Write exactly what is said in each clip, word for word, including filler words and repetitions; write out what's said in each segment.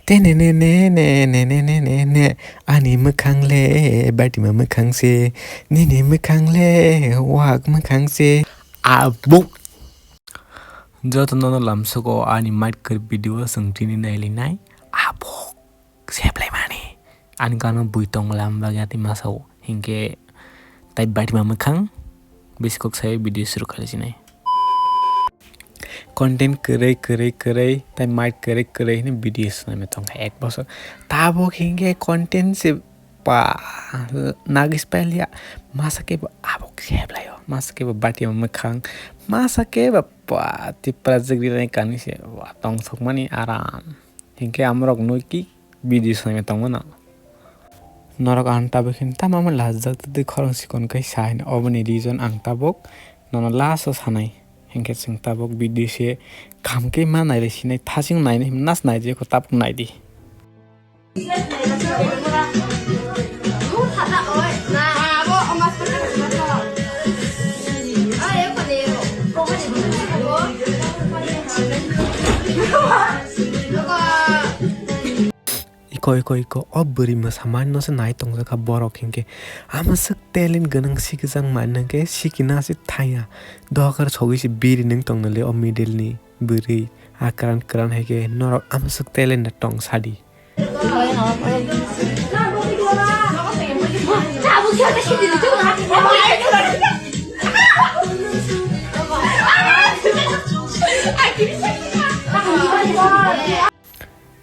Te ne ne ne ne ne ne ne ne ne, ani mwkhang le batima mwkhang se, nini mwkhang le wak mwkhang se. Abo joto nono lamsogo ani maikwrwi video chwng tini nailinai. Abo seplaimani ani gana bui tonglam bagya tei masao hinkhe tai batima mwkhang bisi kok sai video suru khali sinai. Content kwrwi kwrwi kwrwi tai mic kwrwi kwrwi hwnwi video swnamwi tongkha ek bosor. Tabuk hinkhe content se pa nagis pailiya. Masa khe bo abo khe heblai o, masa khe bo batima mwkhang, masa khe bo pa Tipra jwk rinai kani se wa tongthokmani aram. Hinkhe amorok nui ki video swnamwi tongmano. Norok ang tabuk hin tamo lajak twi khorang sikon khe sa hin oboni reason ang tabuk nono last o sanai. Hinkhe chwng tabuk video se kaham khe ma nailai sinai thasing nainai hwnwi nas naidi kho tabuk naidi. Iko, iko, iko, o bwrwi mwsamani no se nai tongjakha borok hinkhe. Amswk talent gwnang sikijak mani hinkhe sikina se thangya. Dohakar sogwi se biri nwng tongna le o middle ni bwrwi. A kwran kwran hai khe norok amswk talent da tong sadi.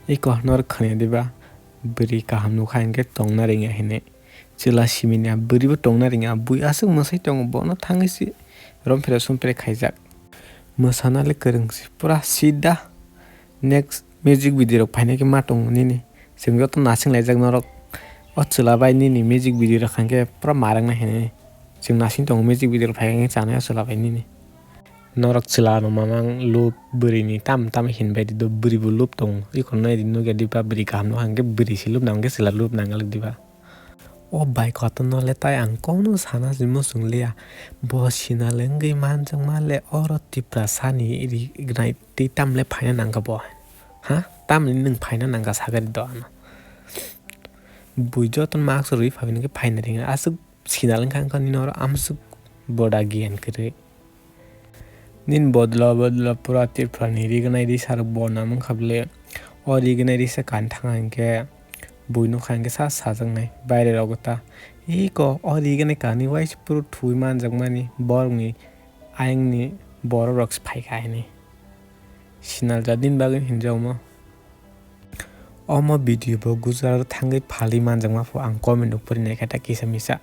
Iko norok khwnaya diba? Bwrwi kaham nukha hinkhe tongna ringya hinwi. Chwla simini a bwrwibo tongna ringya. Bui aswk mwsai tongo, bono thangwi si romphre somphre khaijak. Mwsana le kwrwng si pura sida. Next music video rok phaina khe ma tongo nini. Chwng joto nasing laijak norok. O chwla bai nini music video rok khankhe pura ma rwknai hinwi. Chwng nasing tongo music video rok phaikhe chanai o chwla bai nini. Norok chwla no mamang loop bwrwi ni tam tam hinbai di do, bwrwi bo loop tongo. Iko nai di nugya diba bwrwi kaham nukha hinkhe bwrwi se loop nang khe chwla loop nang lik diba. O bai kotorno le tai ang kono sana se muchung liya. Bo sinal wngwi manjakma le oro Tiprasa ni ri-, gnai twi tamle phaina nangkha bo. Ha? Tamni nwng phaina nangkha sagari do ano. Bui joto mask rwi phabi nangkhe phaina ringya. Aswk sinal wngkha wngkha nini oro amswk boda giyan kwrwi. Nini bodolo bodolo pura Tripura ni rignai risa rok bo nam wngkha bwle. O rignai risa kani thangkha hinkhe bui nukha hinkhe sa sajaknai baire rogo ta. Iko o rignai kani waisa phuru thwi manjakmani borokni ayangni borok rok se phaikha hinwi. Sinal jat nini bagwi hinwi hinjakma. Omo video bo Gujarat o thangwi phalwi manjakma pho ang comment o pori naikha ta kisa misa.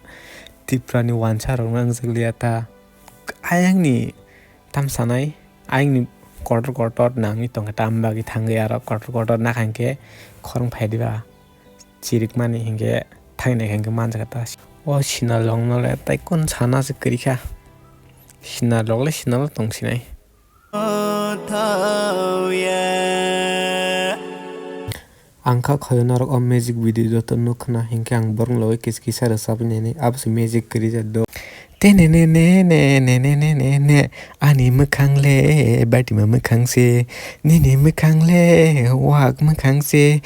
Tripura ni wansa rok no wngjakliya ta. Ayang ni tam sanai, ayang ni kotor kotor nangwi tongkha ta, am bagwi thangwi aro kotor kotor nakha hinkhe khorang phai diba. Chirik mani hinkhe thangwi naikha hinkhe manjakha ta. O sinal rok no le tai kun sana se kwrwi kha. Sinal rok le sinal o tong sinai. Ang kha khoyo norok o magic video joto nuk khna hinkhe ang borok logi kis kisa rwchapwi nainai abo se magic kwrwi jak do. Te ne ne ne ne ne ne ne ne ne ani mwkhang le batima mwkhang se nini mwkhang le wak mwkhang se.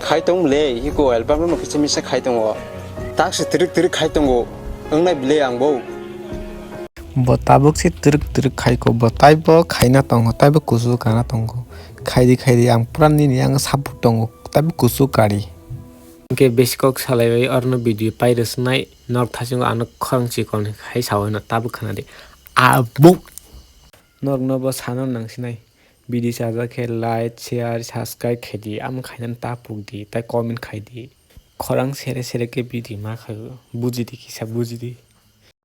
Khai tong le hiko album no kisa misa khai tongo tak se twrwk twrwk khai tongo wngnai bile ang bo. Bo tabuk se twrwk twrwk khai ko, bo taibo khaina tongo, taibo kusu kana tongo. Khaidi khaidi ang pura nini ang support tongo, taibo kusu kari. Hinkhe besi kok salaiwi orno video pairwsnai, norok thasingo ano khorang chikon hai sawi no tabuk khna di. Abo norokno bo sana nangsinai. Video chajak khe like, share, subscribe khaidi, amo khainani ta pukdi, tai comment khaidi. Khorang sere sere khe video ma khaio, bujidi kisa bujidi.